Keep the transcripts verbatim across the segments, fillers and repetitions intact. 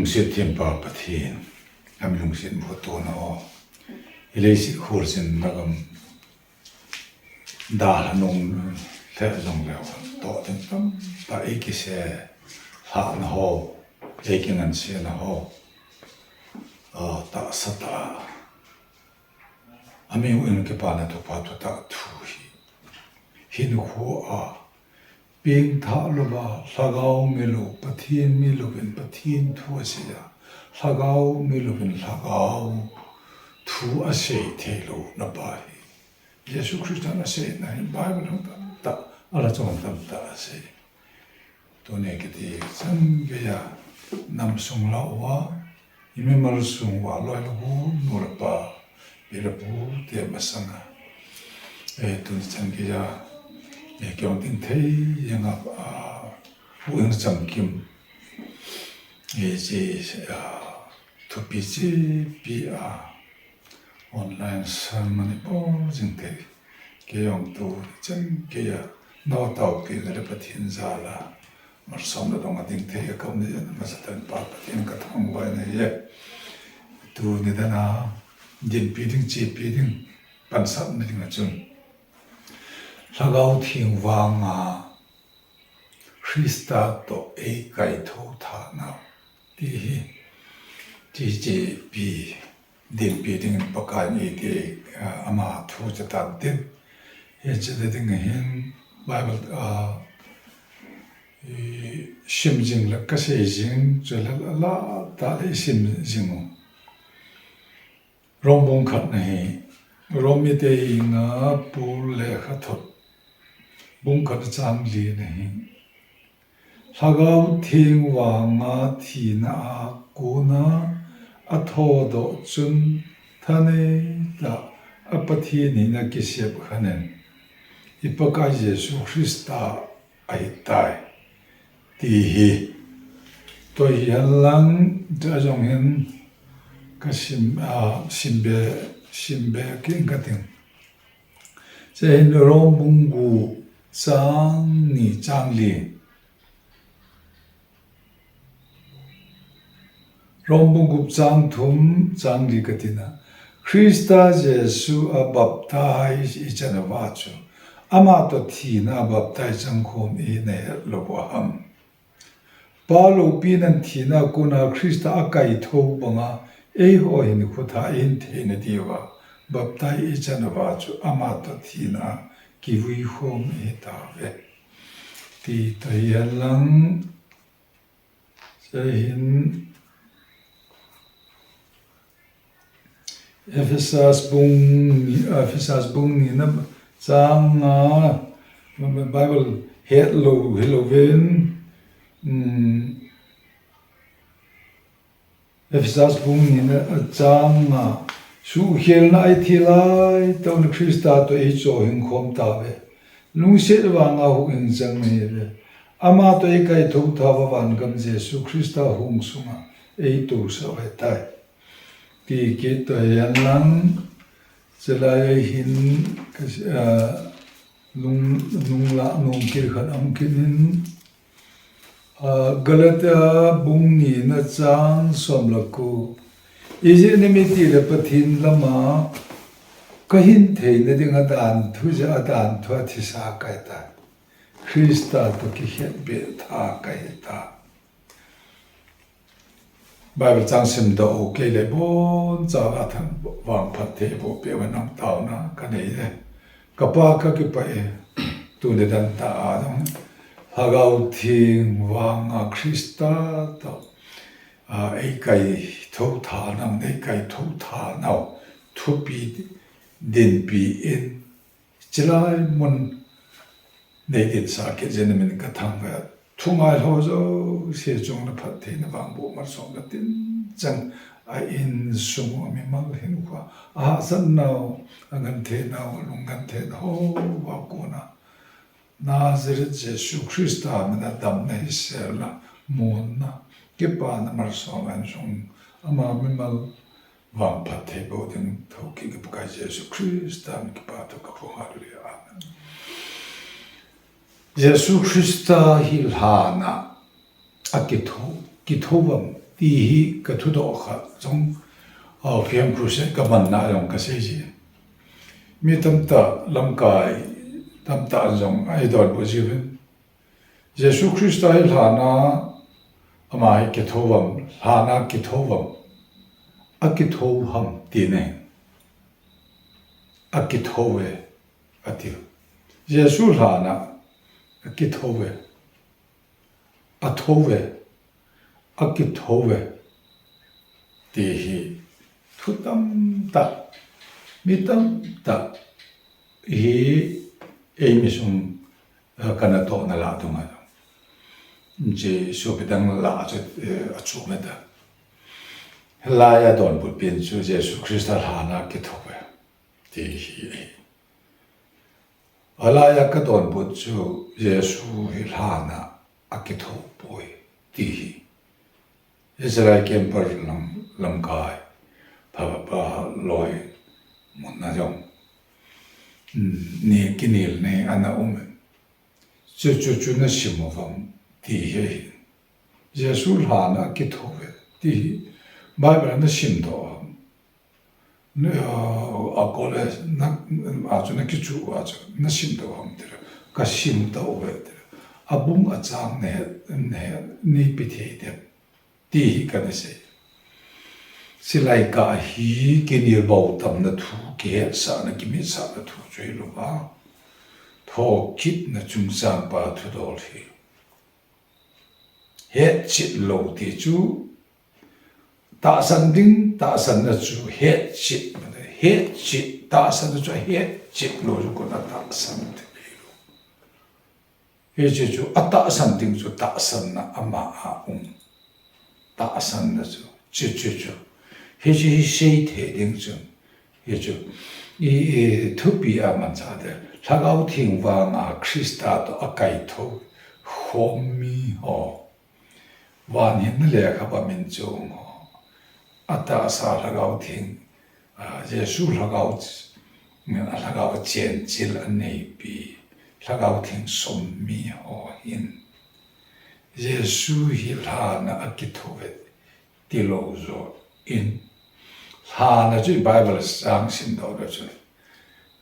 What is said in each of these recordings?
Lungset thempa Pathen, ami lungset muto na o. Ilei sit khur sin na gam da la nung le long le to tin tam ta ei kise ha na ho, ei kingan se na ho. A ta sa ta. Ami u in kipana to pa to ta thu hi. Hin khu a Pengthah louva, Lhagao mi lou, Pathen mi louvin, Pathen thu asei a, Lhagao mi louvin, Lhagao thu asei thei lou na pa hi. Jesu Christa na sei na hi Bible hung tam ta, ala chong tam ta asei. Tuni kiti chan geiya nam sung la uva, Imi malsung uva loi le gu, nu le pa, pi le pu te masanga. E, tuni chan geiya, e, kiong tin thei, yanga, a, pu ing cham kim. E, chi, a, thupi chi, pi, a, online sermon i bol jing thei. Kei jong tu chan keiya, nao tao pi na le Pathen jal a. Malsom le dong a ding thei a ka um ni, masatan pa Pathen ka thangvah na hi. Tuni dan a, dinpi ding, chepi ding, pansatna ding a chun. Lhagao Theng vanga Christa to ei kaitho tha nau. Ti hi, ti chepi, dinpi ding Pakai ni ti, a, ama thu cha tan tin. Hi cha ding hin Bible, a, i sim jing le ka sei jing, chu le la, la ta le sim jing u. Rom bung khat na hi, Rom mite henga Paul lekhathot, bung khat chang li na hi. Lhagao Theng vanga thina a kona a thodoh chun thanei tah a Pathen hina kisep khanin, i Pakai Jesu Christa ahitai. Ti hi. Tua hi hen lang, tua jong hin ka sim, a, sim be, sim be king ka ting. Che hin Rom bung gup chang ni chang li. Rom bung gup chang thum chang li ka tina. Christa Jesu a baptize i chan uva chu, ama to thina a baptize chang khom i nei het lou ham. Pa loupina thina kona Christa a kaitho banga eiho hin khutha i hin theina diuva baptize i chan uva chu ama to thina kivui khom i tave. Ti ta hi hen lang. Che hin Ephesus bung ni, Ephesus bung ni na chang nga, Bible het lou, het lou vin, um, Ephesus bung ni na chang nga, sukhelna a i thi lai tah un Christa to i cho hing khom tave. Lungset vanga huhhing chang na hi ve. Ama to i kaitho tha uva vangam Jesu Christa hung sunga ei tousah u ahitai. Ti kit ta hen lang, chelai hin ka, a, lung, lung la, lung kir khat a hung kit in, a, Galatia bung ni na chang som le ko. Ijeh inem itile Pathen lama ka hin theina dinga dan thu jeh a dan thu a thisa ka hita. Christa to kikhetbeh tha ka hita. Bible chang simdoh u kei le boncha a than vangphat thei boh peh uva nang taona ka nei le. Ka Pa ka kipah e, tuni dan tah a jong Lhagao Theng vanga Christa to, a, ei kaitho tha nau, ei kaitho tha nau thupi dinpi in Chilai mun nei dinsa kit jeh in min ka thangvah a, thungai ho jouse chunga phattheina vangboh malsomna tin chang a insung a mimal hinkho a hahsatnau, a gentheinau, a lunggentheina hoa kona Nazareth Jesu Christa mina damna, hiselna, muanna, kipana malsom a insung ama mimal vangphat thei boh ding thokit ka Pakai Jesu Christa min kipa thu ka phong, hallelujah, amen. Jesu Christa hi lhana a kitho, kitho vang Ti hi ka thudoh khat jong, a, K M Crusade ka manna jong ka sei ji. Mi tamtah lamkai tamtah jong eidonbut jiuvin. Jesu Christa hi lhana ama hi kitho uvam, lhana kitho uvam, akitho ham ti nei. Akitho uve, ati. Jesu lhana akitho uve. Atho uve, akitho uve, ti hi thu tamtah, mi tamtah hi eimi sung, eh, ka natohna lah dunga. Hiche sopi dang lah chu, eh, achu meta. Hilai a donbut pen chu Jesu Christa lhana kitho uve, ti hi ahi. Alai a ka donbut chu Jesu hi lhana akitho poi, ti hi. Israel camper lam, lamkai, pha, pha loi, mun na jong. Hmm, ni kinel nei ana um. Chu, chu, chu na sim uvam, ti hi. Jesu lhana akitho uve, ti hi. Bible na sim doh uvam. Ne, a, a college na, a chu na kichu a chu, na sim doh ham tile, ka sim doh uve tile. Abung achang nei, nei, neipe thei dem, ti hi kana sei. Silai kah hi kinelbou tamna thu, kihetsahna, kimitsahna thu chu hilou a. Thokitna chungchang pa thudol hi. Hetchet lou ti chu, tahsan ding, tahsanna chu hetchet, hetchet, tahsanna chu hetchet lou chu kona tahsan thei lou. Hiche chu atahsan ding chu tahsanna ama a um. Tahsanna chu, chu, chu, chu. Hiche hi seithei ding chu. Hichu, i, i, thupi a manchah te, Lhagao Theng vanga Christa toh akaitho khom mi ho. Van hinna lekhabua min chong ho. Atahsa Lhagao Theng, a, Jesu Lhagao, a Lhagao chenchil aneipi, Lhagao Theng som mi ho hin. Jesu hi lhana akitho uve. Tilou joh in, lhana chu Bible chang simdoh le chun,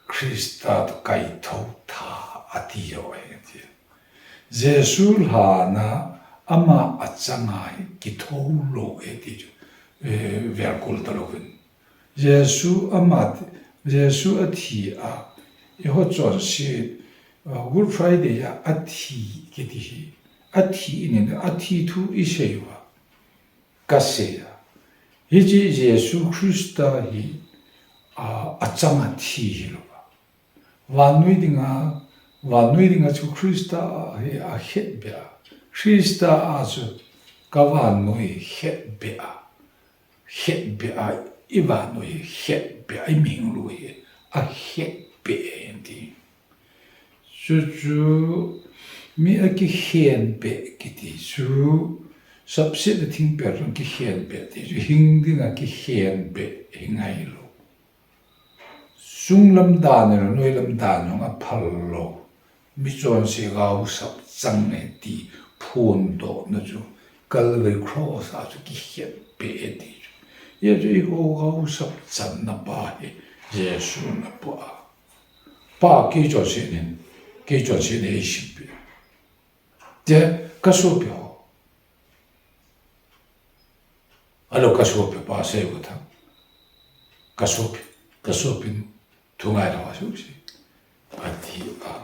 Christa toh kaitho tha ati joh ahi ti. Jesu lhana ama achanga hi kitho lou ahi ti chu, eh, velkul talouvin. Jesu ama, Jesu athi a, eiho chonse, uh, Good Friday a athi kiti hi, athi inin, athi thu isei uva. Kasei a. Hiche Jesu Christa hi, a, achanga thi hilou a. Vannoi dinga, vannoi dinga chu Christa hi akhetbeh a. Christa a chu ka vannoi khetbeh a. Khetbeh a, i vannoi khetbeh a, i mihinglui hi akhetbeh e ti. Chuchu mi akikhenbeh kiti chu, sapsetna thingpel jong kikhenbeh ti chu, hing dinga kikhenbeh hi ngailou. Chunglam dan le noilam dan jong aphal lou. Michonse gaosap chang e ti phondohna chu, Calvary Cross a chu kikhetbeh e ti chu. Hijeh chun eiho gaosap channa pa hi Jesun apoh a. Pa, kei chonset in, kei chonset in eisimpi. Te, kasopi ho. Alo kasopi pa sei uva tha. Kasopi, kasopin thu ngailou a suse. Ati a.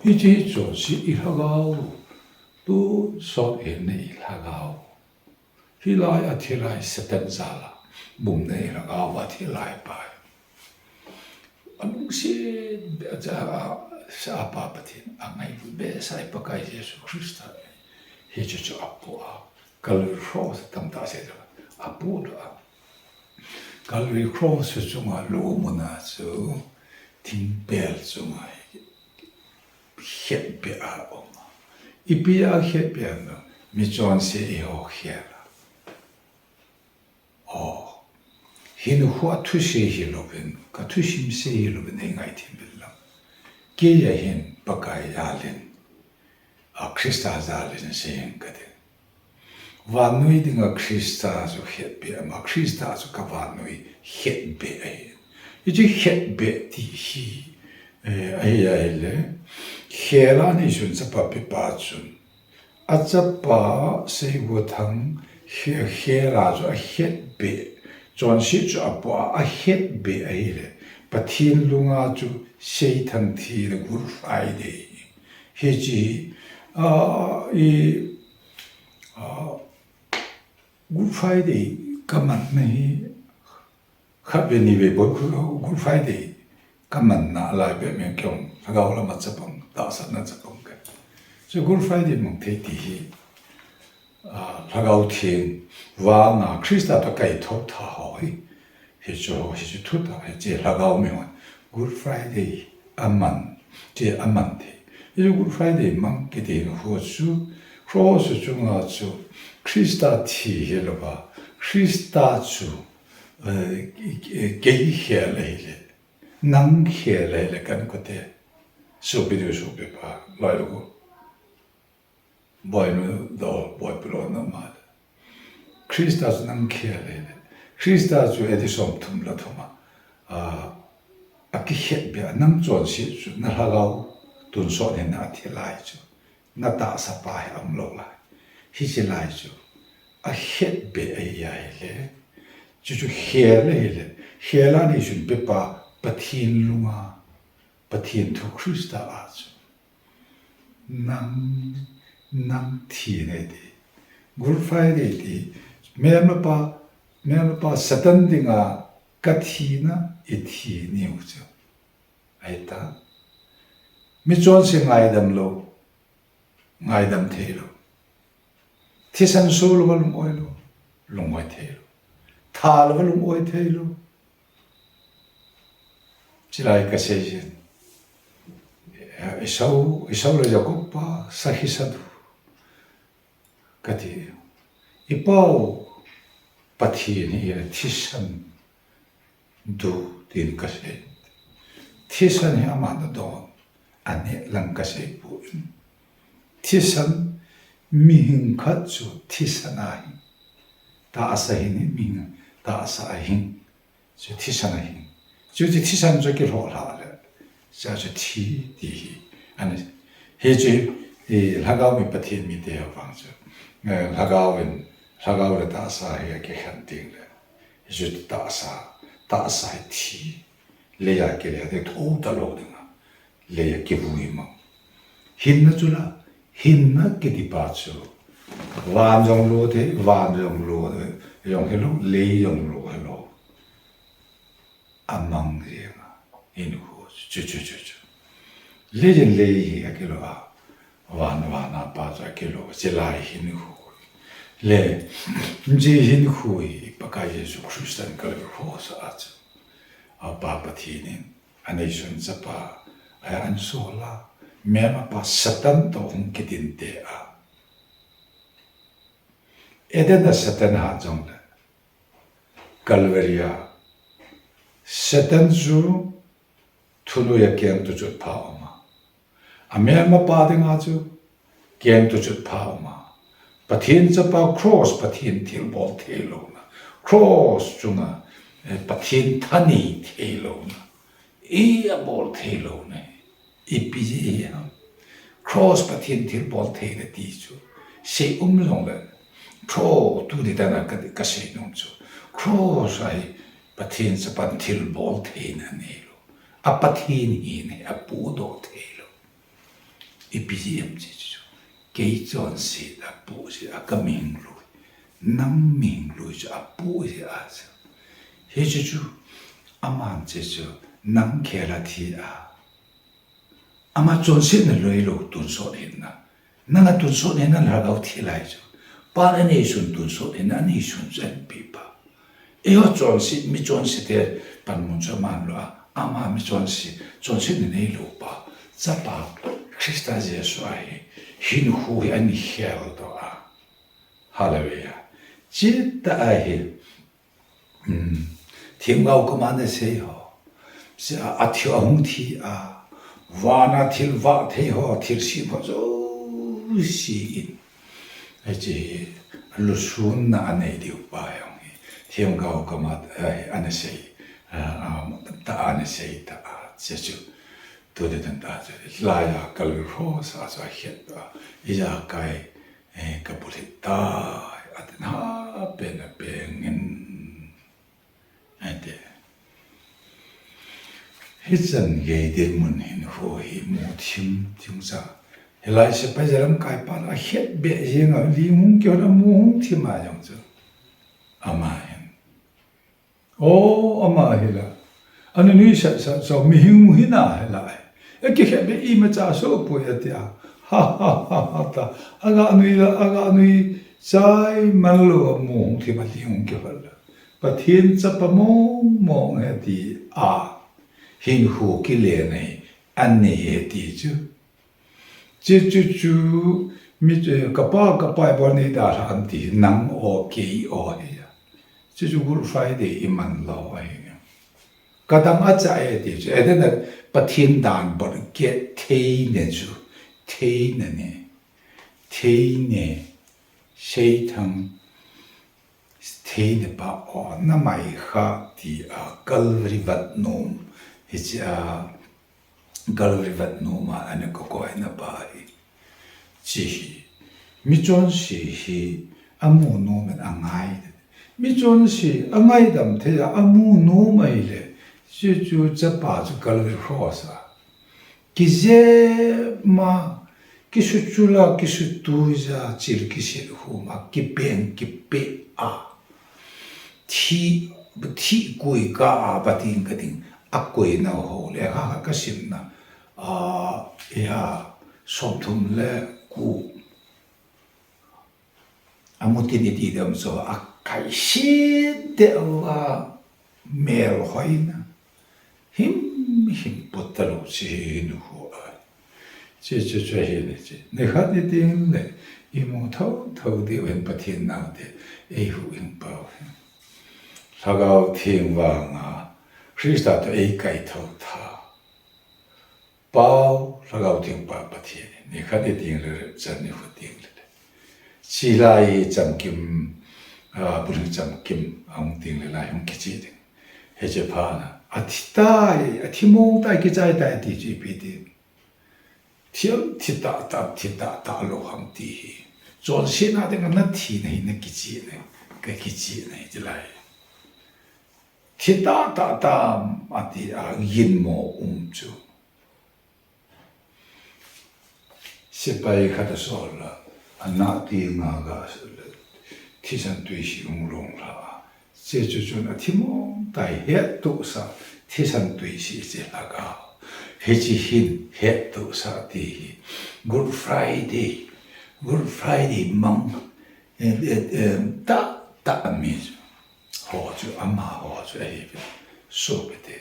Hiche chonse i lhagao. Tonsot hin nei lhagao. Hilai a thilai Satan jal a bumna i lhagao a thilai pa. Alungset behseh a, sa pa Pathen angailut behseh Pakai Jesu Christa. Hiche chu apoh a. Calvary Cross tamtah sei chu apoh doh a. Calvary Cross chunga lou muna chu thingpel chunga khetbeh a um. Ipi a khetbeh a um, michonse eiho khel a. O, hinkho a thusei hilouvin, ka thusim sei hilouvin, ei ngaithim uvin lang. Kei a hin Pakai jal in, a Christa jal in sei ing kati. Vannoi dinga Christa chu khetbeh ama, Christa chu ka vannoi khetbeh ahi. Hichu khetbeh ti hi, eh, ahi, ahile, khela neisun chapa pepa chun, achapa Seigothang khe-, khela chu akhetbeh, chonset chu apoh a, akhetbeh ahile, Pathen lunga chu Seithang thina Good Friday. Hiche hi, ah, i, ah, Good Friday kamanna hi khatvei nivei bou khu, Good Friday kamanna lai bep meng keiho lhagao lama chapang, tahsanna chapang ka. Chu Good Friday mang thei ti hi, ah, Lhagao Theng vanga Christa toh kaitho tha ho hi. Hichu, hichu thutah, hiche lhagao mi hon Good Friday aman, ti aman thei. Hichu Good Friday mang kiti hin khu chu, cross chunga chu, Christa thi hilouva, Christa chu, eh, kei khel ahile, nang khel ahile kan kote, sopi nu, sopi pa, loi lou. Boinu dol, boipi lou na ma. Christa chu nang khel ahile. Christa chu A D somthum le thum a, ah, akikhetbeh a, nang chonset chu, na lhagao tonsot hinna athi lai chu, na tahsa pa hi aum lou lai. Hiche lai chu, akhetbeh ahi ahile. Chuchu khel ahile. Khela neisun pepa Pathen lunga, Pathen thu Christa a chu. Nang, nang thina iti. Good Friday ti, melmapa, melmapa Satan dinga kathina ithi niu chu. Ahita. Michonse ngaidam lou, ngaidam thei lou. Thisan so louva lung-oi lou, lung-oi thei lou. Tha louva lung-oi thei lou. Chulai kasei jin. Esau, Esau le Jacob pa, sakhi sadu. Kati. Ipau Pathen hi thisan du tin kasei. Thisan hi aman adon. Aneh lang kasei poi. Thisan, mihing khat chu thisan ahi. Tahsa hin, mihing tahsa ahi. Chu thisan ahi. Chuche thisan chu kilhoh lhah le, chuche chu thi ti hi. Ani, hichu, eh, lhagao mi Pathen mite ho vang chu, eh, lhagao in, lhagao le tahsa hi akikhen teng le, hichu tahsa, tahsa hi thi, leiya kile a thou talou dinga, leiya kivui mang. Hinna chu la, hinna kiti pa chu, van jong lo thei, van jong lo thei, jong hilou, lei jong lo hilou. Amang jeng a, hinkho chu, chu, chu, chu, chu. Lei jin lei hi akilou a, van, van a pa chu akilou, chulai hinkho. Le, hiche hinkho hi, Pakai Jesu Christan Calvary cross a chu. Apa Pathen in, aneisun chapa, a, ahin sol a, melmapa Satan toh hung kidin teh a. Eden a Satan hat jongle, Calvary a, Satan chu thunoi a keng toh chutpha um a. Amelmapa dinga chu keng toh chutpha um a. Pathen chapa cross, Pathen thilbol theilouna. Cross chunga, eh, Pathen thanei theilouna. Ei abol theilouna. Ipi jeh ham. Cross Pathen thilbol theina ti chu. Sei um jongle. Cross tuni tana ka, kasei nom chu. Cross a hi Pathen chapan thilbol theina neilou. A Pathen hina hi apohdoh theilou. Ipi jeh ham ti chu. Kei chonset apoh jeh a ka mihing lui. Nang mihing lui chu apoh jeh a chu. Hichu chu. Aman chu chu. Nang khel a thi a. Ama chonsetna loilou tonsot hinna. Nanga tonsot hinna lhagao thi lai chu. Pan aneisun tonsot hinna aneisun chu ahin peh pa. Eiho chonset, michonse te panmun chu aman lou a. Ama michonse, chonsetna neilou pa. Chapa, Christa Jesu a hi. Hinkho hi ahin kheldoh a. Hallelujah. Chutah a hi. Hmm. Themgao kaman asei ho. Sia, athi, ahung thi a. Vana thil vah thei ho, thilsem ho jouse in. Hiche hi, lusunna anei diu pa jong hi, themgao kama, eh, ana sei, eh, ah, ta ana sei ta, ah, che chu. Tuni tun ta chu, laiya Calvary Cross a chu akhet a, ijakai, eh, kabulhit tai, atin ha pen a pengin. Ati. Hichan gei dinmun hinkho hi mu thim thim sa. Hilai sepai jalamkai pan akhet beh jeng a, ling hung kihon a mu hung thim a jong chu. Ama hin. O, ama hi la. Ana nuisat sat so, mihing hi na hi la. E kikhet beh imacha so poi ati a. Ha, ha, ha, ha, ta. Aga nui la, aga nui chai man lou a mu hung thim a ling hung kihon la. Pathen chapa mong mong ahi ti a, hinkho kile nei, anei ahi ti chu. Che chu chu, mi, eh, kapa, kapa, ibol nei dalha em ti, nang o, kei o ahi a. Che chu Good Friday iman lou ahi. Kadang acha e ti chu, eden a Pathen dan bol kit theina chu, theina ne, theina, seithang, theina pa o, na mai kha ti a Calvary vat nom, hiche a Calvary vat nom a ana kokoi na pa hi. Chi hi, michonse hi, amu nom in angai. Michonse, angaidam thei a, amu nom ahile, chu chu chapa chu Calvary Cross a. Kijep ma, kisuchul a, kisutuija, chil kisil hum a, kipeng kipeh a. Thi, thi koi ka a, Pathen ka ding, akoi nau ho le, ha, ha, kasimna, a, iha, somthum le ko. Amu tin iti dem so, akai sit deh a, mel hoina. Him, him pot talou chi hinkho a. Chi, chi, chi hi le chi. Nikhat ni ding le, imu thotho diu hin Pathen naote, eihuhhing pau hin. Lhagao Theng vanga, Christa toh eikaithou tha. Pau, Lhagao Theng pa Pathen, nikhat ni ding le, chan ni khu ding le. Chilai chamkim, a, buling chamkim, ahung ding le lai hung kichi ding. Hiche phat na, athi tai, athi mong tai, kichai tai ti chu ipi ti. Thiam, thi tah tah, thi tah tah lou ham ti hi. Chonsetna dinga nathina hi nakichihna, kakichihna hi chilai. Thi tah tah tam, ati a, ginmo um chu. Sepai khat asol a, anah ti nga ga sol le, thisan tui si hung long lha a. Che chu chun athi mong tai, hettohsah, thisan tui si che lhagao. Hiche hin hettohsah ti hi. Good Friday, Good Friday mang, eh, eh, eh, tah, tah mi chu. Ho chu, amaho chu ahi ve. Sopite.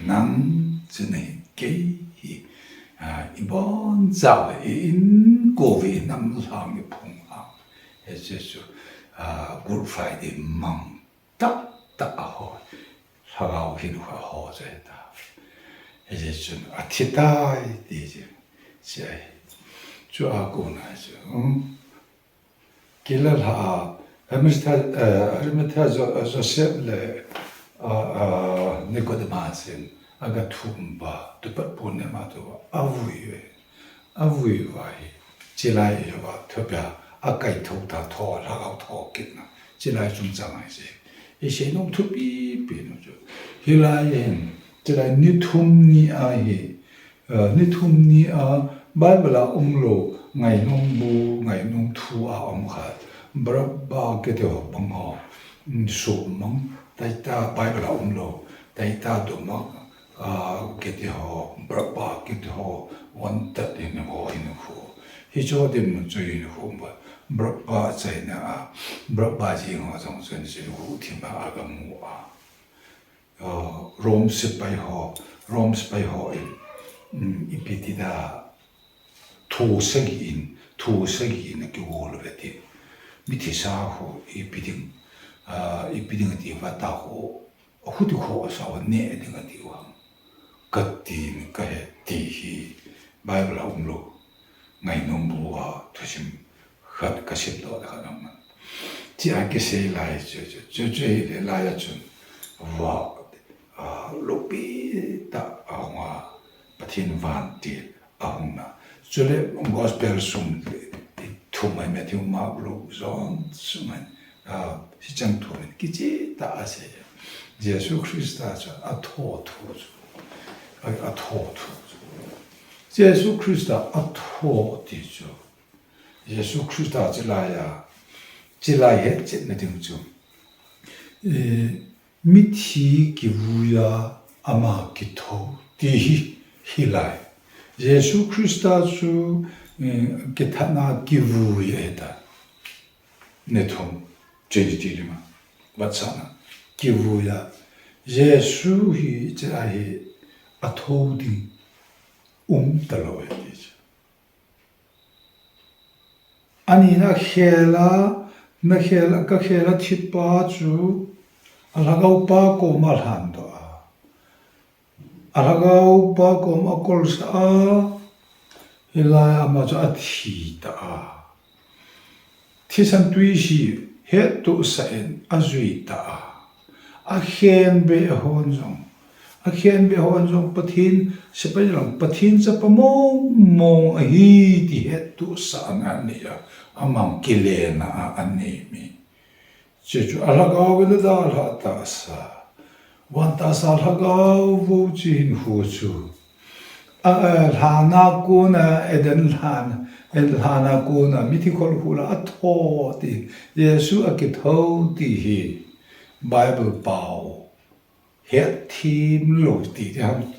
Nang chu nahin kei hi, a, ibonchauve, i inko uve, inam lhang, iphung lhang. Hiche chu, a, Good Friday mang tah tah a ho. Lhagao hinkho a ho chu ahi ta. Hiche chun athi tai ti chu. Chu ahi. Chu a kona chu. Um. Kila lha a, Arimathea, eh, Arimathea Jo-, Joseph le, a, a, Nicodemus in, aga thum uva, tupat pon ne ma tu, avui uve. Avui uva hi, chilai uva, thupia, akaithou ta tho, lhagao tho kitna. Chilai chungchang ahi se. Isei nom thupi pi nom chu. Hilai hin, chilai ni thum ni ahi, Eh, ni thum ni a Bible a umlou, ngainom bu, ngainom thu a um khat. Barabba kiti ho bang ho. Mm, sumang, taita Bible a umlou, taita duma, ah, kiti ho, Barabba kiti ho, wanted hinkho, hinkho. Hiche ho dinmun chu hinkho ba. Barabba achaina a, Barabba jeng ho jong chun hinkho thim a aga mu a. Ah, Rome sepai ho, Rome sepai ho in, um, ipi ti da, thu sagi in, thu sagi in akigol uve ti. Mithisa ho ipi ding, ah, ipi ding ati uva ta ho, ahuti ho asa uva ne ding ati uva. Katin kahe ti hi Bible a umlou. Ngainom bu a thusim khat kasim doh le khat aum. Chia kisei lai chu, chu, chu, chu hi le lai a chun, va, a, lopi ta a hung a, Pathen vantil a hung na. Chule gospel sung le, i thum ai Matthew, Mark, Luke, John sung ai, a, si chang thum ai, kichi ta a se. Jesu Krista chu a tho thu chu, a, a tho thu chu. Jesu Krista a tho ti chu. Jesu Krista chilai a, chilai hetchetna ding chu, eh, mithi kivuia ama kitho ti hi, hilai. Jesu Krista chu, eh, kithatna kivui ahi ta. Ni thum, Trinity lima, vatsana, kivuia. Jesu hi chilai hi a tho ding um talou ahi ti chu. Ani na khel a, na khel a, ka khel a thipa chu a Lhagao Pa koma lhan doh a. A Lhagao Pa koma kolsa a, hilai ama chu a thi ta a. Thisan tui hi hettohsah in a jui ta a. A khenbeh hon jong, a khenbeh hon jong Pathen, sepai jong Pathen chapa mong mong ahi ti hettohsah a nei a, amang kilena a, a nei mi. Chuchu a Lhagao in a dalha tahsa. Van tahsa Lhagao vo chi hin hu chu. A, a, lhana kona, Eden lhan, Eden lhana kona, mithi khol hula a tho ti, Jesu a kitho ti hi, Bible pao, hetthim lou ti ti ham.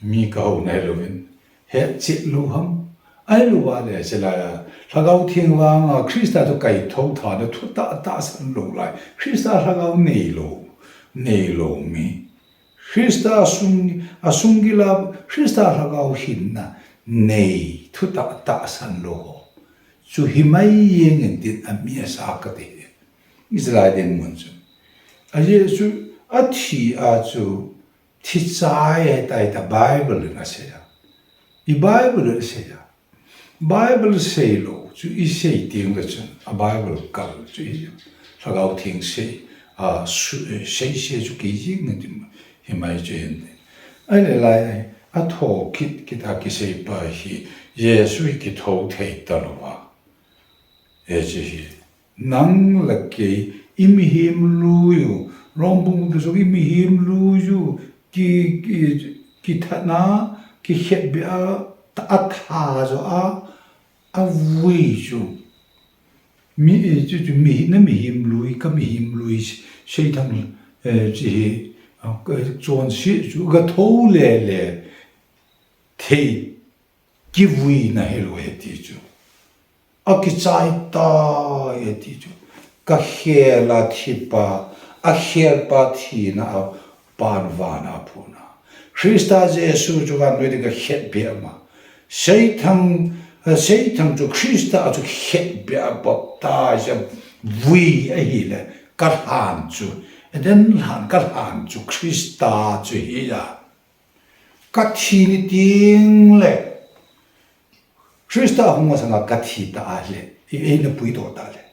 Mi ka ho nai louvin, hetchet lou ham. Ahilou vale, chilai a, Lhagao Theng vanga, Krista chu kaitho thana, thu tah tahsan lou lai. Krista Lhagao neilou, neilou mi. Krista sung, a sunggil a Krista Lhagao hinna nei, thutah tahsan lou ho chu himai jeng in tin a mi a sa ka ti hi. Israel dinmun chu. A Jesu a thi a chu thi chai ahi tai ta Bible in a sei a. I Bible in a sei a. Bible seilou chu i sei teng le chun, a Bible kal chu i Lhagao Theng sei, a, su-, sei se chu kei jeng in tin, himai chu hin tin. Ahile lai, a tho kit, kit a kisei pa hi, Jesu hi kitho thei talou a. E chu hi, nang le kei, i mihem lui u, Rom bung tu sung i mihem lui u, ki, ki, kithatna, kikhetbeh a, a tha jo a, a vui chu. Mi, eh, chu, chu, mi, na mihem lui, ka mihem lui, Seithang, eh, chu hi, ah, ka chonset chu, ka tho le le, thei, kivuina hilou ahi ti chu. A kichai tai ahi ti chu. Ka khel a thipa, a khelpa thina a pan vana phuna. Krista Jesu chu vannoi ding ka khetbeh ma. Seithang, eh, Seithang chu Krista chu khetbeh a baptize a vui ahile ka lhan chu. Eden lhan ka lhan chu Krista chu hi a. Ka thi ni teng le, Krista hung masanga ka thi ta a le, i, i na pui to ta le.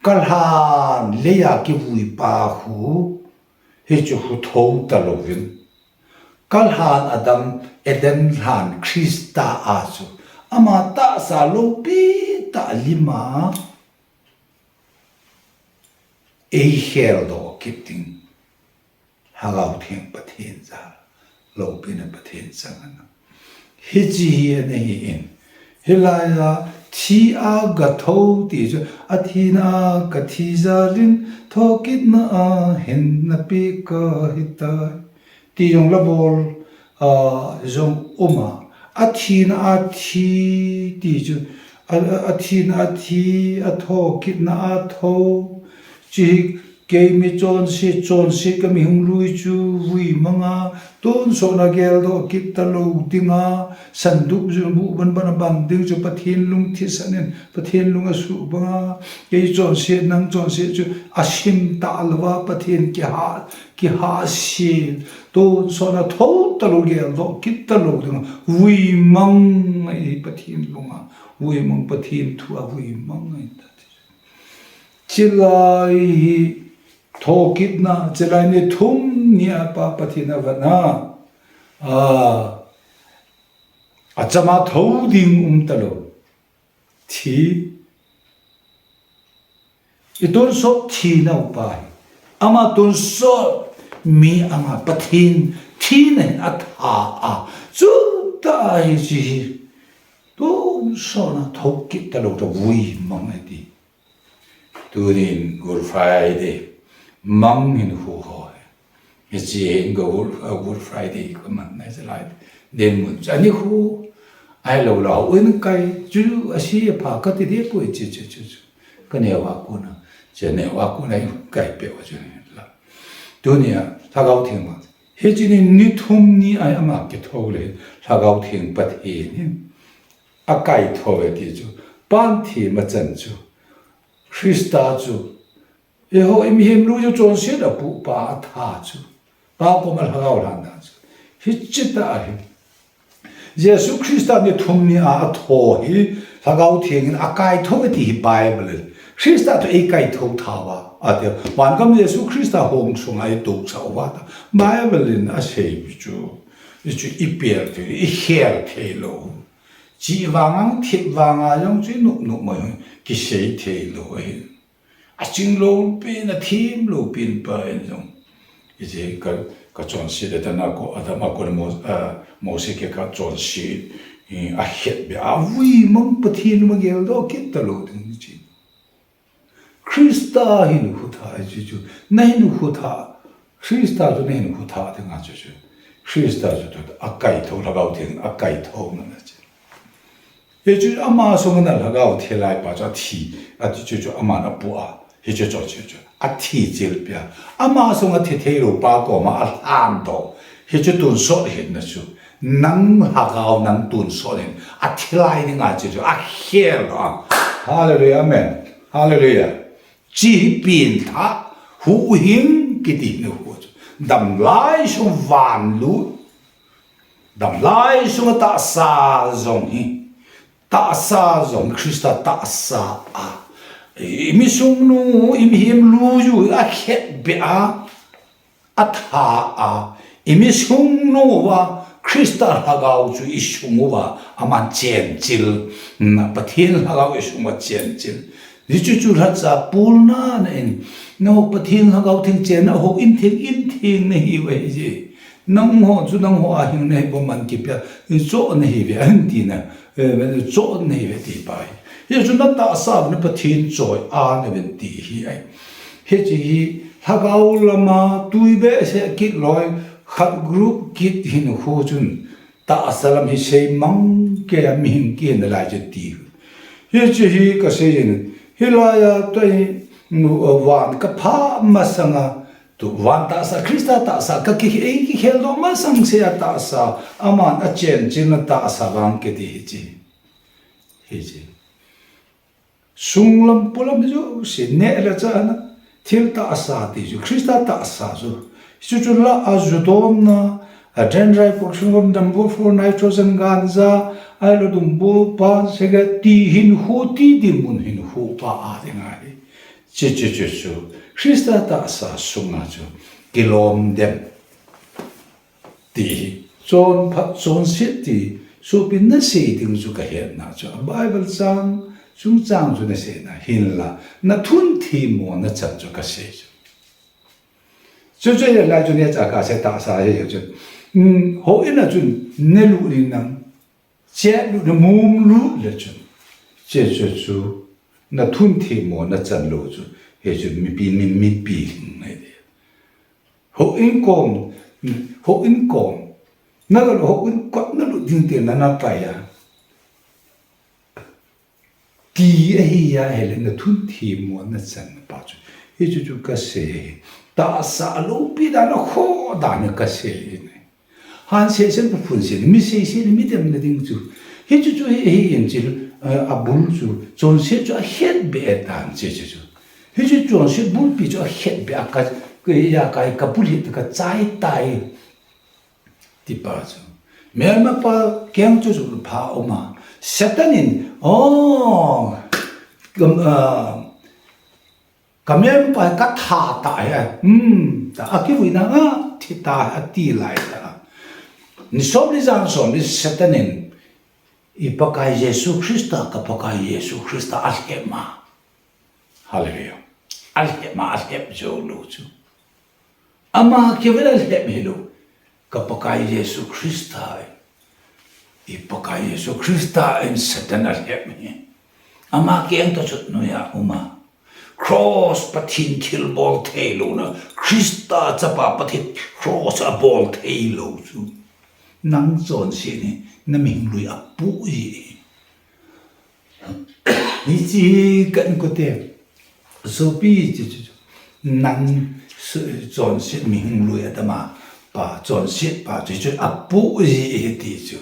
Ka lhan le a kivui pa hu, hi chu hu tho ta louvin. Ka lhan Adam, Eden lhan Krista a chu. Ama tahsa loupi ta lima. Ei khel doh kit ding. Lhagao Theng Pathen jal, loupina Pathen chang ana. Hiche hi ana hi in. Hilai a, thi a ka tho ti chu, a thina a ka thi jal in, thokitna a hinna pe ka hi tai. Ti jong la bol, a, jong um a. A thina a thi ti chu, a, a, a thina a thi, a thokitna a tho. Chu hi Kei mi chonset, chonset ka mi hung lui chu vui mang a, tonsot na geldoh kit talou ding a, sandup ju bu ban ban a bang ding chu Pathen lung thisan in, Pathen lung a suh bang a, kei chonset nang chonset chu a sim talou va Pathen kiha, kiha sil, tonsot na tho talou geldoh kit talou ding a, vui mang a i Pathen lung a, vui mang Pathen thu a vui mang a i ta. Chilai hi thokitna, chilai ni thum ni a pa Pathen a vatna, a, a chama tho ding um talou. Thi, i tonsot thi nau pa hi. Ama tonsot mi ama Pathen thina hin a tha a. Chu ta hi chi hi. Tonsot na thokit talou ta vui mang a i ti. Tunin Good Friday, mang hin khu ho. Hichi hin Good, Good Friday ka man na chilai. Den mun chani khu, ai lo lo, un kai, chu a si a pha ka ti de ko chi chi chi chi. Ka ne wa ko na, che ne wa ko na kai pe wa chu la. Tunia, Lhagao Theng ma. Hichi ni ni thum ni ai ama ki tho le, Lhagao Theng Pathen hin. A kai tho ve ti chu, pan thi ma chan chu. Krista chu, eiho i mihem lu chu chonset a pu pa a tha chu. Pa koma lhagao lhana chu. Hichi ta ahi. Jesu Krista ni thum ni a a tho hi, Lhagao Theng in a kai tho ti hi Bible in. Krista chu ei kai tho tha va. A ti, van kam Jesu Krista hong sunga i tuk sa va ta. Bible in a sei chu. I chu i pial thei, i khel thei lo. Chi vang ang thip vang a jong chu i nup nup mai hong, ki sei thei lo ahi. A ching lo pen, a thim lo pen pa in jong. I je ka, ka chonset le ta na ko, Adam a ko mo, a, Mose ke ka chonset, i, a het be, a vui mang Pathen ma geldoh kit talou ding chi. Krista hin khu tha, i chi chu, na hin khu tha, Krista chu na hin khu tha ding a chu chu. Krista chu tu a kai tho, Lhagao Theng a kai tho na na chi. Hichu ama sunga na Lhagao Theng lai pa chu a thi, a ti chu chu ama na pu a. Hichu chu chu chu. A thi chil pia. Ama sunga thi thei lo pa koma a lhan to. Hichu tonsot hin na chu. Nang Lhagao nang tonsot hin. A thi lai ni nga chu chu. A khel lo a. Hallelujah. Amen. Hallelujah. Chi hi pin tha. Huhhing kiti ni hu chu. Dam lai sung van lu. Dam lai sunga tahsa jong hi, tahsa jong Krista tahsa a, i mi sung nu, i mihem lu ju a khet be a, a tha a, i mi sung nu va Krista Lhagao chu i sung uva, aman chen chil, na Pathen Lhagao i sung uva chen chil. Hichu chu lhacha pulna na in, no Pathen Lhagao theng chen na ho in theng in theng na hi ve ji. Nangho chu nangho a hing nahi bou man kipia, choh nahi ve, ahin tina, eh, choh nahi ve ti pai. Hichu na tahsa na Pathen choi a na ven ti hi ai. Hichi hi, Lhagao lama tui behseh kit loi, khat group kit hin khu chun, tahsa lam hi sei mang kei a mihing kei na lai chu ti. Hichi hi ka sei in, hilai a toi, nu, van ka pha masanga, Tu van tahsa, Krista tahsa, ka ki, ei kikhel doh masang se a tahsa, aman a chen chil na tahsa vang kiti hichi. Hichi. Sunglam pulam jouse, neh le chah na, thil tahsa ti chu, Krista tahsa chu. Chu chu la a ju dom na, a dendrite, pork, number four, nitrogen, ganja, ai lo dum bu, pan, cigarette, ti hin khu, ti dinmun hin khu pa a ding ahi. Chu, chu, chu, chu. Krista tahsa sunga chu kilom dem. Ti hi. Chonphat, chonset ti. Sopin na sei ding chu ka hetna chu. A Bible chang, chungchang chu na seina. Hinla. Na thun themmo na chan chu ka sei chu. Chu chu ya lai chu ne cha ka se tahsa he chu. Hmm, houin a chun ne lu ni nang. Chet lut na mum lut le chun. Che chu chu. Na thun themmo na chan lou chu. He chu mipi, mi, mipi hing ngai de. Houin kom, houin kom. Na lo houin kot na lut ding te na na pai a. Ti ahi a hele na thun themmo na chan pa chu. Hichu chu kasei. Tahsa loupi dan a kho dan a kasei. Han sesen pa phun sen, mi seisen, mi demna ding chu. Hichu chu hi, hi in chu, eh, abul chu, chonset chu akhetbeh tan che chu chu. Hichu chonset bulpi chu akhetbeh a ka, ka ya kai ka bul hi ka chai tai. Tipa chu. Melmapa keng chu chu pha uma. Satan in, oh, kam, ah, Ka melmapa hi ka that ta hi, hmm, ta a kivuina a, thi ta a ti lai ta. Ni som ni jan som ni Satan in, i Pakai Jesu Christa, ka Pakai Jesu Christa a lhep ma. Hallelujah. A lhep ma, a lhep jou lou chu. Ama kei vela lhep hilou. Ka Pakai Jesu Christa in. I Pakai Jesu Christa in Satan a lhep hi. Ama kei ang ta chut nuya uma. Cross Pathen thilbol thei louna. Christa chapa Pathen cross a bol thei lou chu. Nang chonset hi, na mihing lui a pu hi. Hichi kan kote. Sopi chi chu chu. Nang su-, chonset mihing lui a tama. Pa chonset pa chu chu a pu hi hi ti chu.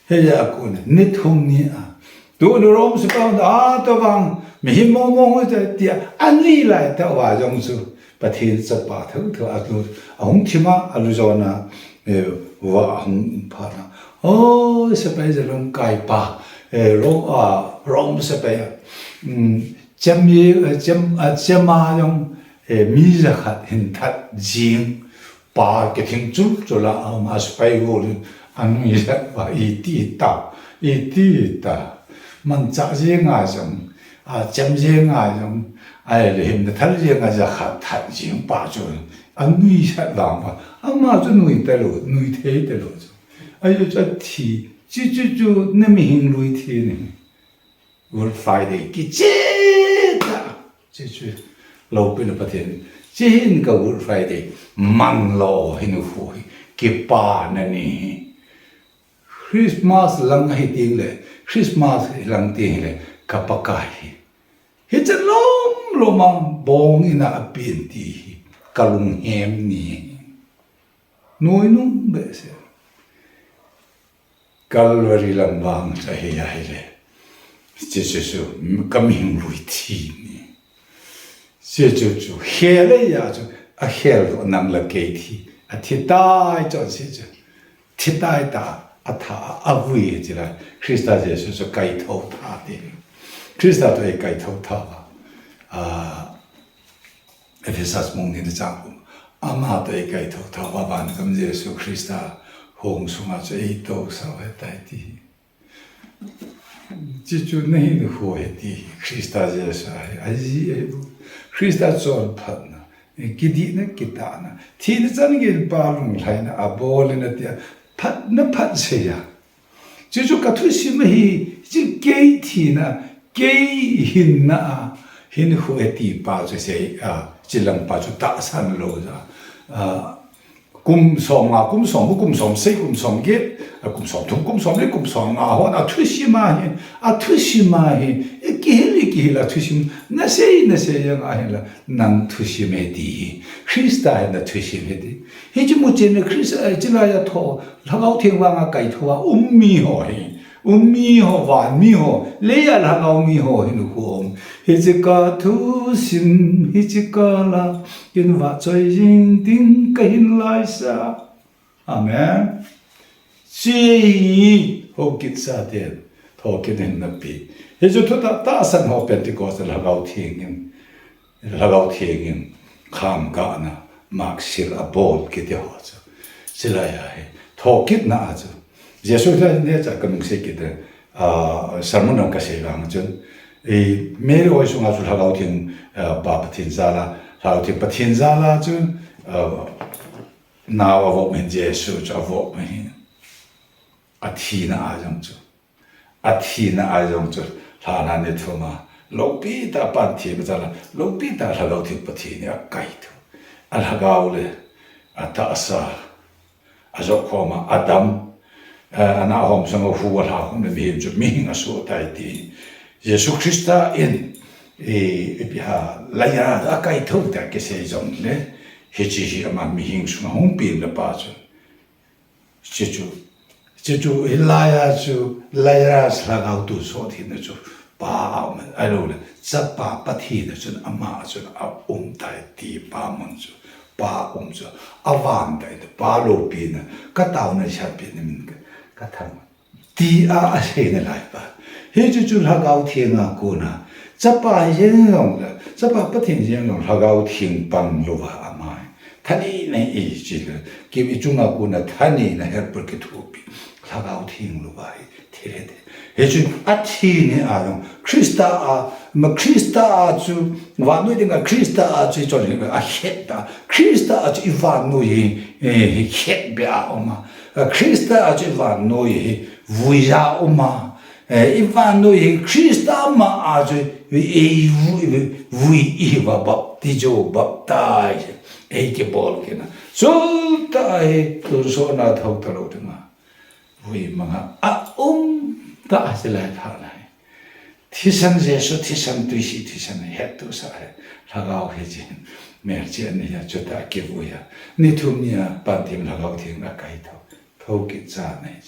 He ya kun ni thum ni a. Tu nu Rom su pa a to vang. Mihing mong mong hu ta ti a. Ani lai ta wa jong chu. Pathen chapa thotho a lu, a hung thima, a lu jona, eh, va a hung phana. Oh, sepai jalom kaipa, eh, Rom, ah, Rom sepai, mm, chem ye, eh, chem, ah, chema jong, eh, mi jakhat hin that jing, pa kithing chul chula, um, a sepai gol, a nui jat va, i ti ta, i ti ta. Mancha jinga jong, a chem jinga jong, a le himna thal jinga jakhat that jing pa chu, a nui jat vang va, ama chu nui ta lou, nui thei ta lou chu. A yo chu a thi, chu chu chu na mihing lui thi ni. Good Friday, kiche ta. Chu chu, loupina Pathen. Chu hin ka Good Friday, man lou hin khu hi, kipana ni hi. Christmas lang hi ting le, Christmas hi lang ting le, ka Pakai hi. Hiche lom lom a bong in a pen ti hi, ka lunghem ni. Noi nung behseh. Calvary lam vang cha hi a hi le. Chu chu chu, ka mihing lui thi ni. Chu chu chu, khel le ya chu, a khel lou nang le kei thi. A thi tai chun chu chu. Thi tai ta, a tha, a vui chu la. Christa Jesu chu kaitho tha ti. Christa toh eikaitho tha va. A, Ephesus bung ni na chang kum. Ama toh eikaitho tha va, vangam Jesu Christa hung sunga chu eitousah u ahitai ti. Chu chu na hinkho hi ti, Christa Jesu hi, a ji, a bu. Christa chonphatna, kidihna, kitahna, thina chan geiyin Pa lunglhaina, a bolna tia, phatna phat seiya. Chu chu ka thusim ahi, chu kei thina, kei hinna a, hinkho e ti pa chu sei, a, chu lang pa chu tahsan lou ja. A, Kum som nga, kum som, kum som sei, kum som get, a kum som thum, kum som li, kum som nga hon, a thusim ahi, a thusim ahi, i kihil, i kihil, a thusim, na sei, na sei jeng ahi la, nang thusim e ti hi, Christa hi na thusim e ti. Hichu mu chen le Christa, eh, chulai a tho, Lhagao Theng vanga kaitho a, um mi ho hi. Um mi ho, van mi ho, leiya lhagao mi ho hinkho um. Hiche ka thusim, hiche ka la, kin vachoi jing ding kahin laisa. Amen. Chi hi, ho kit sa te, tho kit hin na pi. Hichu thu ta, tahsan ho Pentecost Lhagao Theng in. Lhagao Theng in kham gahna, maksil a bol kiti ho chu. Chulai a hi. Thokitna a chu. Jesu Christa neocha ka nung sei kit e, a, sermon dang ka sei vang chun. I, Mary hoi sunga chu Lhagao Theng, a, pa Pathen jal a, Lhagao Theng Pathen jal a chu, a, nao a vop hin Jesu chu a vop hin. A thina a jong chu. A thina a jong chu lhana ni thum a, loupi tah a pan thina chan a, loupi tah a Lhagao Theng Pathen in a kaitho. A lhagao le, a tahsa, a joh khom a, a dam, eh, a nahom sang a hu a lha khom le mihem chu mihing a soh tai ti. Jesu Christa in e, ipi ham, Lazarus akai thou tia kisei jongle, hiche hi ama mihem sunga hung peng le pa chu. Chuchu, chuchu hilai a chu Lazarus lhagao tonsot hina chu pa a um, ahilou le, chapa Pathen a chun ama a chun aum tai ti pa mun chu, pa um chu, avan tai, pa loupina, ka taona sat pi ni min ka, ka thang. Tia asei nalai pa. Hichu chu Lhagao Theng a kona. Chapa jeng jong le, chapa Pathen jeng jong Lhagao Theng pang louva ama. Thanei nei i chi le. Kim i chunga kona thanei na helper kithopi. Lhagao Theng louva hi. Thei le thei. Hichu athi ni a jong. Christa a, ma Christa a chu, vannoi dinga Christa a chu chon hi a het ta. Christa a chu i vannoi hi, eh, hi het be a um a. A Christa a chu i vannoi hi vui a um a. Eh, i vannoi hi Christa ma a chu ei vui, vui i va baptizo, baptize. Ei kibol kina. Chuta hi tonsot na thou ta lou dinga. Vui manga a um ta a se lai pha lai. Thisan Jesu, thisan tuisi, thisan hettohsah hi. Lhagao hi chin. Melchih ni a chuta kivui a. Ni thum ni a Pathen Lhagao Theng a kai thou. Thou kit cha nei.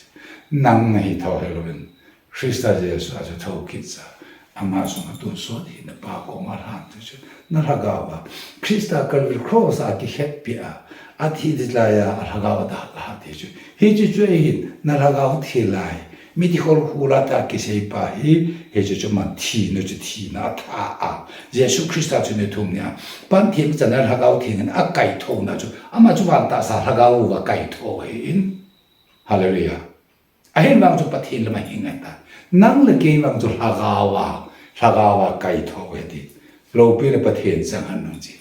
Nang nahi thou helouvin. Christa Jesu a chu thou kit cha. Ama sunga tonsot hi na pa koma lhan tu chu. Na lhagao a. Christa Calvary cross a kihetpi a. Athi di lai a lhagao a dalha ti chu. Hichu chu ei hin. Na lhagao thi lai. Miti khol khula ta kisei pa hi, hichu chu ma thina chu thina a tha a. Jesu Christa chu ni thum ni a. Pathen chana Lhagao Theng in a kai thou na chu. Ama chu van tahsa Lhagao va kai thou hi in. Hallelujah. Ahin vang chu Pathen lama hi ngai ta. Nang le kei vang chu Lhagao a, Lhagao a kai thou hi ti. Loupi le Pathen chang han nung chi.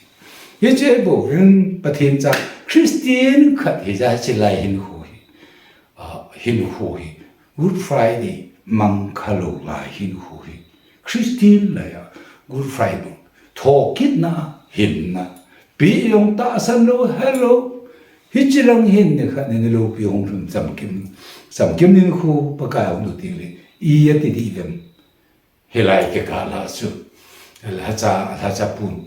Hiche bouvin Pathen chang Christian khat hi ja chi lai hin hu hi. Ah, hin hu hi. Good Friday, mang kha lou lai hin hu hi. Christian lai a, Good Friday. Thokitna, hinna. Pi jong tahsan lou, hello. Hichi lang hin ni khat ni loupi hung lhun chamkim. Chamkim ni khu Pakai hung tu ti le. I a ti di dem. Hilai kikah la chu. Lhacha, lhacha pun.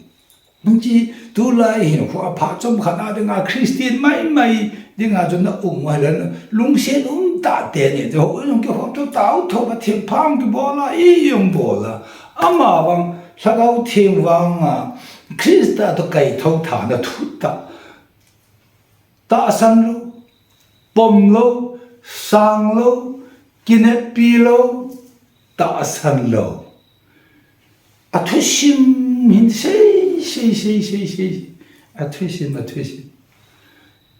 Nung chi, tulai hin khu apha chom khat a dinga Christian mai mai dinga chu na um ngai le lungset um tah te ni. Chu ho jong kihou tu tao tho ka thil phang kibol a, i jong bol a. Ama vang, Lhagao Theng vang a, Christa toh kai thou tha na thu ta. Tahsan lou, pom lou, sang lou, kineppi lou, tahsan lou. A thusim hin sei, sei, sei, sei, sei. A thusim, a thusim.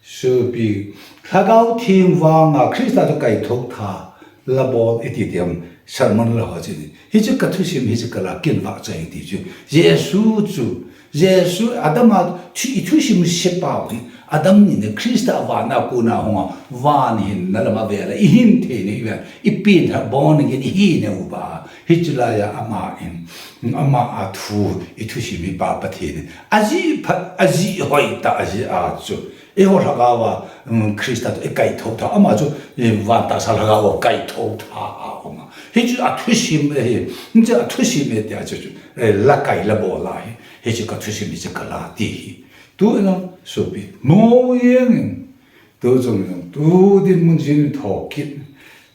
Sopi, Lhagao Theng vang a Christa toh kai thou tha. La bol i ti diam, sermon la ho chi ni. Hichu ka thusim, hichu ka la kin vah chai ti chu. Jesu chu, Jesu Adam a thu, i thusim se pau hi. Adam ni ne Christa van a kona hung a, van hinna lama vel a, i hin thei ni vel, i pin ha born again, i hi ne uva. Hichu lai a ama in, ama a thu, i thusim hi pa Pathen in. A ji phat, a ji hoi ta, a ji a chu. Eiho lhagao a, um, Christa toh i kai thou tha, ama chu, i van tahsa lhagao a kai thou tha a um a. Hichu a thusim e hi, hichu a thusim e tia chu chu, eh, la kai la bol a hi, hichu ka thusim hichu ka la ti hi. Tu ina, sopi, mo jeng in, tu chung in, tu dinmun jin thokit,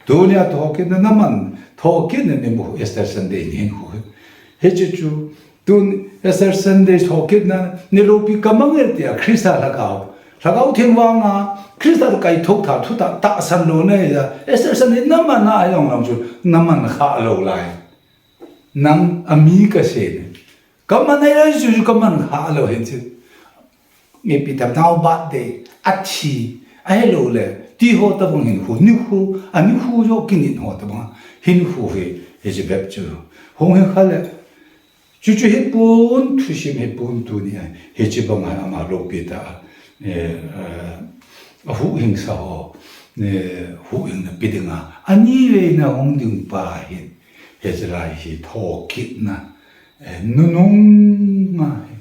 tunia thokit na naman, thokit na ni mu Easter Sunday ni hin khu hi. Hichu chu, Tun Easter Sunday thokitna, ni loupi ka mang e tia Christa lhagao. Lhagao Theng vang a, Christa toh kai thou tha, thu ta, tahsan lou na ja. Easter Sunday na man a jong lam chu, na man kha lou lai. Nang a mi ka se ni. Ka man a lai chu, chu ka man kha lou hin chu. Nge pi tam nau birthday, a thi, a helou le, ti ho ta bang hin khu, ni khu, a ni khu jo kinin ho ta bang, hin khu hi, hi chi bep chu. Hung hi kha le, Chuchu hi pon, thusim hi pon tunia, hichi banga ama loupi ta, eh, eh, a huhhingsa ho, eh, huhhingna pe dinga, ani veina hung ding pa hin, hichi lai hi thokitna, eh, nunung a hi,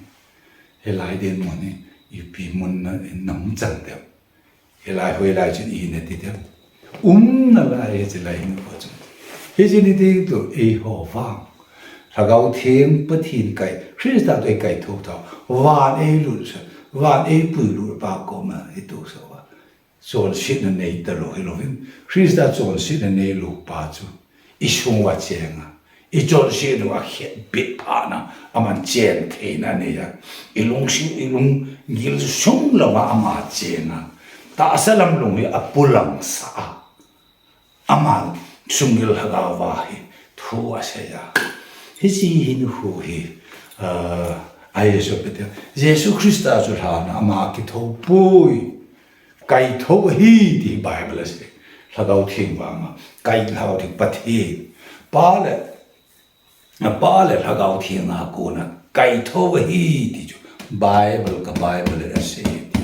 hilai dinmun hi, ipi mun na, na hung chang dem. Hilai, hoilai chun i hin a ti dem. Umna lai hichi lai hin ko chun. Hichi ni ding tu, eiho vang. Lhagao Theng Pathen kai, Christa toh i kaitho tha, van eilut sa, van eipui lut pa koma i tousah uva. Chonsetna nei talou hilouvin, Christa chonsetna neilou pa chu i sung uva cheng a, i chonset u akhetbeh phat na, aman chen theina anei a, i lungset, i lunggil sung louva ama cheng a, tahsa lam lung hi apulang sah a, ama sunggil lhagao va hi thu asei a. Hiche hi nikho hi, ah, a Jesu Peter, Jesu Christa chu lhan a ama kithopoi, kaitho ahi ti Bible asei. Lhagao Theng vang a, kai Lhagao Theng Pathen, Pa le, Pa le Lhagao Theng a kona kaitho ahi ti chu Bible, ka Bible in asei ti.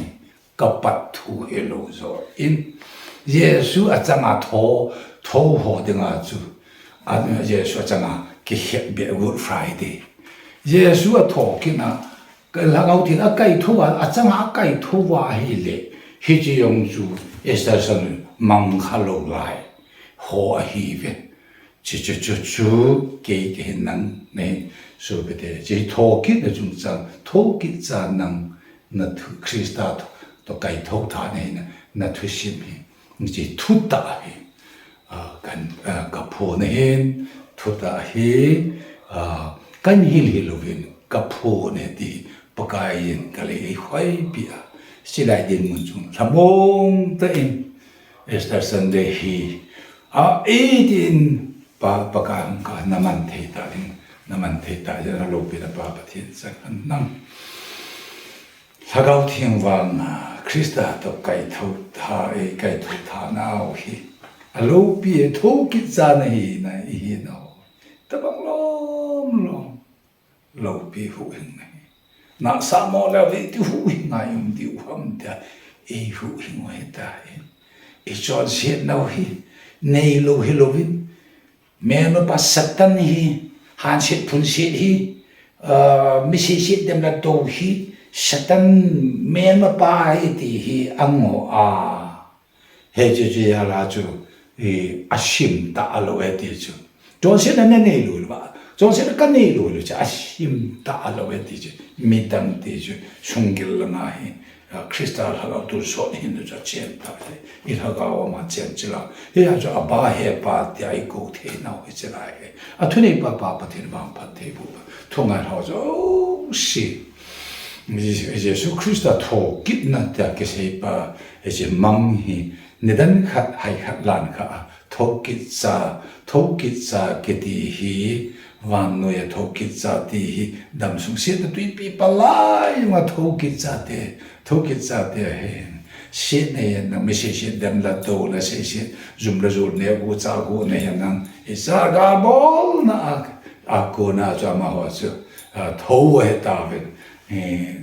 Ka pat thu hilou joh in, Jesu achanga tho, tho ho dinga chu, a, Jesu achanga kikhetbeh Good Friday. Jesu atho kit na, ka Lhagao Theng akaitho a, achanga akaitho uva ahile, hiche jong chu Easter Sunday mang khalou lai ho ahiuve. Chu, chu, chu, chu, kei, kei hin nang, nei, sopite, hiche thokitna chungchang, thokit cha nang, na thu, Christa toh, toh kaitho tha nei na, na thusim hi, hiche thutah hi, ah, kan, ah, ka phon ahin, thutah hi, ah, kan hil hil uvin, ka phon ahi ti, Pakai in ka lei eihoipi a, hilai dinmun chung, lhamong tah in, Easter Sunday hi, a, eitin, Pa, Pakai hung ka, na man thei ta ding, na man thei ta ding, na loupina Pa Pathen chang hen nang. Lhagao Theng vang a, Christa toh kaitho tha, ei kaitho tha nau hi. Aloupi e, thokit cha na hi na, i hi nau. Tabang lom lom. Loupi huhhing na hi. Nasa mo leh ve ti huhhing a i um diu ham tia, i huhhing u hita hi. I chonset nau hi, neilou hilouvin. Melmapa Satan hi, hanset phunset hi, ah, mi seiset dem la tou hi, Satan melmapa ahi ti hi angoh a. Hiche chu jal a chu, i, asim talou e ti chu. Chonsetna na neilou uva. Chonsetna ka neilou u chu asim talou e ti chu. Midang ti chu. Sunggil langa hi. A, Christa lhagao tonsot hin chu achen ta e. I lhagao ama chen chila. Hia chu Abba Hepa tia i kou thei nau hi chila e. Athuneipa Pa Pathen vangphat thei boh. Thungai lhao jouse. Jesu Christa thokitna tia kisei pa, hiche mang hi, nidan khat, hai khat lan khat a, thokit cha, thokit cha kiti hi, vannoi a thokit cha ti hi, damsung setna tuipi palai ma thokit chate, thokit chate hi, set nei na, mi seiset dem la tou la seiset, jum la jul ne gu cha gu nei na, i cha ga bol na a, a kona chu amaho chu, a, tho ahi tauvin, eh,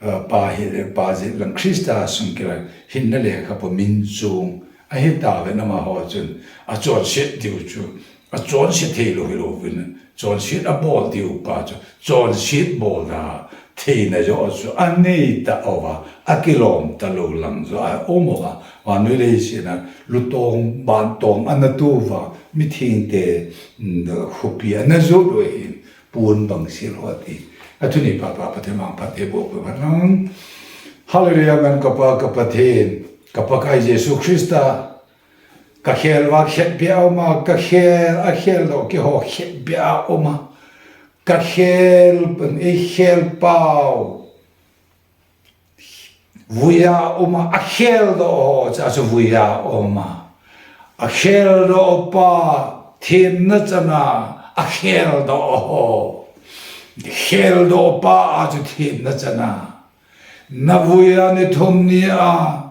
a, pa hi, pa jeh lang Christa sung kila hinna lekhabu min chung ahi tauvin amaho chun achonset diu chu, achonset thei lou hilouvin, chonset abol diu pa chu, chonset bol da theina joh chu anei tauva, akilom talou lang joh a um uva, vannoi leiset a, lutong, bantong ana tou uva, mithengte, mm, khopi ana jot u ahin, pon bang sil ho ti. Athuneipa Pa Pathen vangphat thei boh phat nang. Hallelujah, amen, ka Pa, ka Pathen, ka Pakai Jesu Christa, ka khel uva khetbeh a um a, ka khel, akhel doh keiho khetbeh a um a, ka khel, eikhel pau, vuiya um a, akhel doh ho cha chu vuiya um a. Akhel doh pa themna chana, akhel doh ho. Khel doh pa a chu themna chana. Na vuiya ni thum ni a,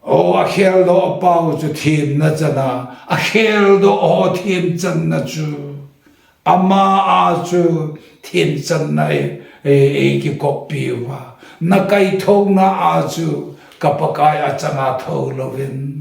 o, akhel doh pau chu themna chana, akhel doh ho themchanna chu. Ama a chu themchanna e, e, eikikoppi uva. Na kaithona a chu ka Pakai achanga thou louvin.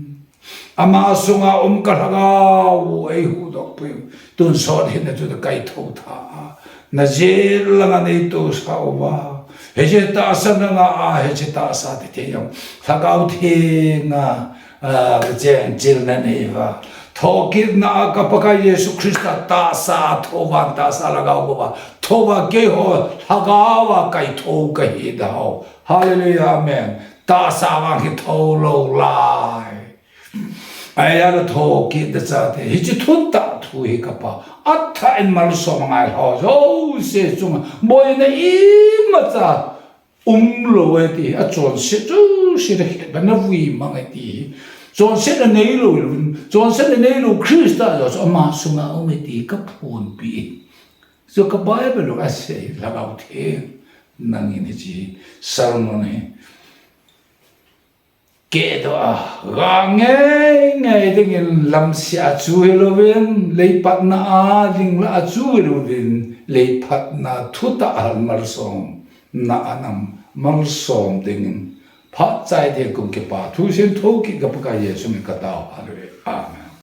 Ama sunga um ka lhagao u eihuhdoh pui u. Tonsot hinna chu na kaitho tha a. Na jel langa neitousah uva. Hiche tahsa na nga a, hiche tahsa ti thei jong. Lhagao Theng a, a, chengchilna nei uva. Thokitna a ka Pakai Jesu Christa tahsa a thouva, tahsa lhagao bou a thouva keiho lhagao a kaithou kahi dau. Hallelujah, amen. Tahsa vang hi thou lou lai. Ahia la thokit da chate. Hiche thuntah thu hi ka Pa. Athah in malsom ngai ho. Jouse chunga boina imacha umlou e ti. Achonset jouse le khet bana vui mang e ti. Chonsetna neilou, chonsetna neilou Christa jouse ama sunga um e ti kaphonpi. Chu ka Bible a asei, Lhagao Theng. Nangin hiche sermon hi kehdoh a, ga ngei ngei dingin lamseh a chu hilouvin, leipatna a dingla a chu hilouvin, leipatna thutah a malsomna a nam malsom dingin, phat chai ding kum kipa thusim thokit ka Pakai Jesu min ka tao. Hallelujah. Amen.